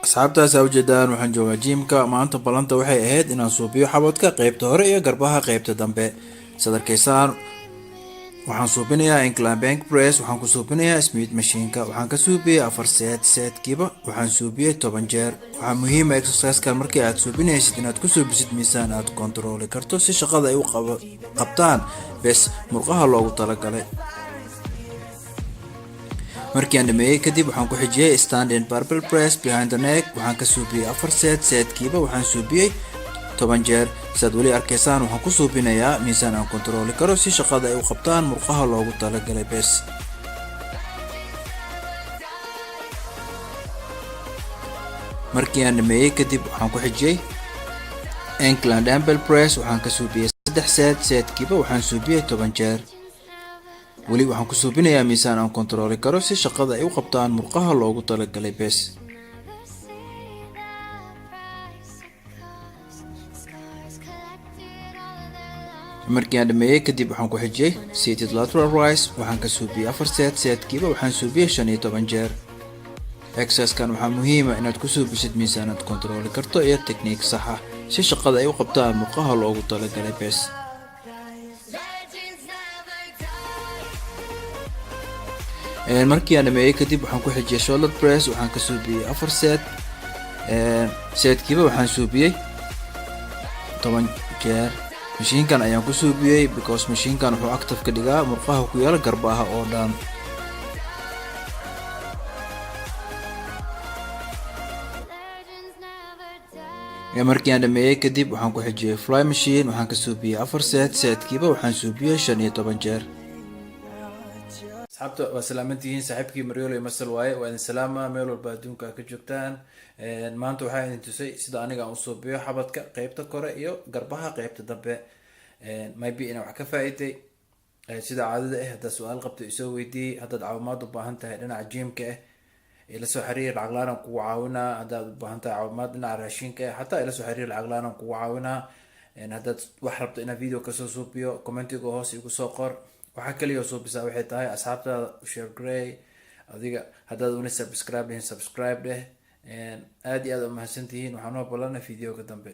Asxaabtaas aa ujeedaan, waxaan joogaa gymka. Maanta ballanta waxay ahayd inaan suubiyo xabadka qeybta hore iyo garbaha qeybta dambe. Saad arkaysaan, waxaan suubinayaa incline bench press. Waxaan ku suubinayaa Smith machineka. Waxaan ka suubiyey afar set, setkiiba waxaan suubiyey 10 jeer. Waxaa muhiima exercisekan markii aad suubinaysid inaad ku suubisid miisaan aad kontarooli karto, si shaqada ay u qabtaan bes murqaha loogu talagalay. Markii aan dhameeyey kadib, waxaan ku xijiyey standing barbell press behind the neck. Waxaan ka suubiyey afar set, setkiiba waxaan suubiyey 10 jeer. Siaad weli arkaysaan, waxaan ku suubinayaa miisaan aan kontarooli karo, si shaqada ay u qabtaan murqaha loogu talagalay bes. Markii aan dhameeyey kadib, waxaan ku xijiyey incline dumbbell press. Waxaan ka suubiyey saddex set, setkiiba waxaan suubiyey 10 jeer. Weli waxaan ku suubinayaa miisaan aan kontarooli karo, si shaqada ay u qabtaan murqaha loogu talagalay bes. Markii aan dhameeyey kadib, waxaan ku xijiyey seated lateral raise. Waxaan ka suubiyey afar set, setkiiba waxaan suubiyey 15 jeer. Exercisekan waxaa muhiima inaad ku suubisid miisaan aad kontarooli karto iyo technique sax ah, si shaqada ay u qabtaan murqaha loogu talagalay bes. Legends never die. Markii aan dhameeyey kadib, waxaan ku xijiyey shoulder press. Waxaan ka suubiyey afar set, setkiiba waxaan suubiyey 10 jeer. Mashiinkan ayaan ku suubiyey because mashiinkan wuxuu active ka dhigaa murqaha ku yaala garbaha oo dhan. Legends never die. Markii aan dhameeyey kadib, waxaan ku xijiyey fly machine. Waxaan ka suubiyey afar set, setkiiba waxaan suubiyey 15 jeer. Asxaabta, waa salaamantihiin. Saaxiibkii Maryolo Masal waaye. Waa idin salaama meel walba adduunka ka joogtaan. Maanta waxaa idin tusay sida aniga aan u suubiyo xabadka qeybta kore iyo garbaha qeybta dambe. Maybe inaan wax ka faa'iiday. Sida caadada ah, haddaad su-aal qabto, isoo weydiiyey. Haddaad caawimaad u baahan tahay dhinaca gymka ah, ila soo xiriir, lacag la-aan aan kugu caawinaa. Haddaad u baahan tahay caawimaad dhinaca raashinka ah, xataa ila soo xiriir, lacag la-aan aan kugu caawinaa. Haddaad wax rabto inaan video kasoo suubiyo, commentiga hoos igu soo qor. Waxaa kaliya oo suubisaa waxay tahay asxaabtaada u share garee. Adiga haddaad una subscribe dhihin, subscribe dheh. Aad iyo aad u mahadsantihiin. Waxaa noo balana videoga dambe.